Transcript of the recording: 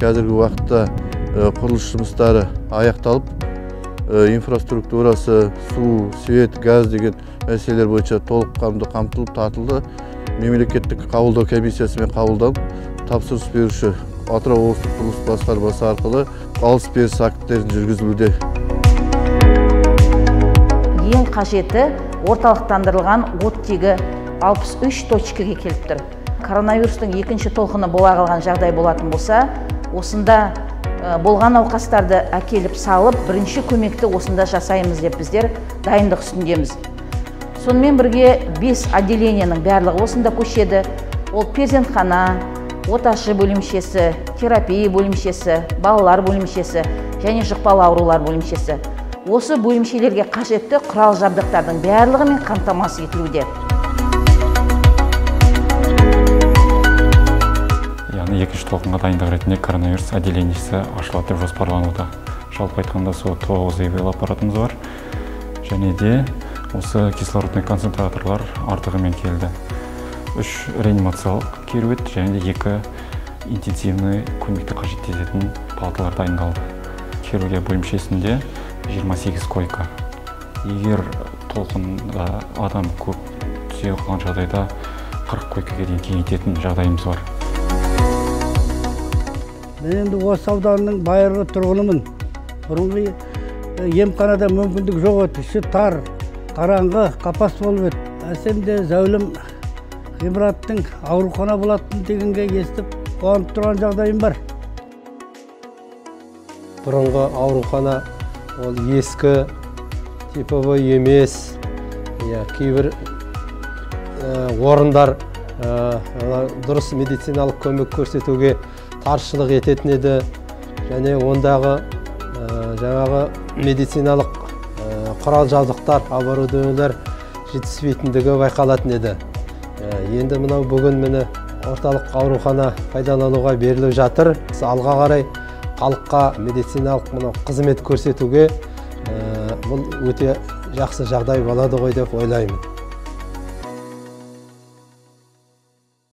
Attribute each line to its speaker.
Speaker 1: Қазіргі уақытта құрылыс жұмыстары аяқталып, инфраструктурасы, су, свет, газ деген мәселелер бойынша толыққанды қамтылып тартылды. Мемлекеттік қабылдау комиссиясымен қабылданып, тапсырыс беруші Атырау облыстық құрылыс басқармасы арқылы алыс-беріс актілерін жүргізілуде.
Speaker 2: Ең қажеті орталықтандырылған оттегі 63 точкаға келіп тұр. Коронавирустың екінші толқыны бола қалған жағдай болатын болса, осында болған науқастарды әкеліп салып, бірінші көмекті осында жасаймыз деп біздер дайындық үстіндеміз. Сонымен бірге 5 отделениенің барлығы осында көшеді. Ол перзентхана, оташы бөлімшесі, терапия бөлімшесі, балалар бөлімшесі және жұқпалы аурулар бөлімшесі. Осы бөлімшелерге қажетті құрал жабдықтардың барлығымен қамтамасыз етілуде.
Speaker 3: Яғни екінші толқынға дайындық ретінде коронавирус отделениесі ашылады деп жоспарлануда. Жалпы айтқанда сол 9 ИВЛ аппаратымыз бар. Және де осы кислородный концентраторлар артығымен келді. 3 реанимациялық керует және де 2 интенсивный көмекті қажет ететін палаталар дайындалды. Хирургия бөлімшесінде 28 койка. Егер толқында адам көп түсе қалған жағдайда 40 койкаға дейін кеңейтетін жағдайымыз бар.
Speaker 4: Мен енді осы ауданның байырғы тұрғынымын. Бұрынғы емханада мүмкіндік жоқ еді, іші тар, қараңғы, қапас болып еді. Әсемде зәулім ғимараттың аурухана болатын дегенге естіп қуанып тұрған жағдайым бар.
Speaker 5: Бұрынғы аурухана ол ескі, типовой емес, кейбір орындар дұрыс медициналық көмек көрсетуге таршылық ететін еді. Және ондағы жаңағы медициналық құрал жабдықтар, оборудованиелер жетіспейтіндігі байқалатын еді. Енді мынау бүгін міне орталық аурухана пайдалануға беріліп жатыр. Алға қарай халыққа медициналық мынау қызмет көрсетуге бұл өте жақсы жағдай болады ғой деп ойлаймын.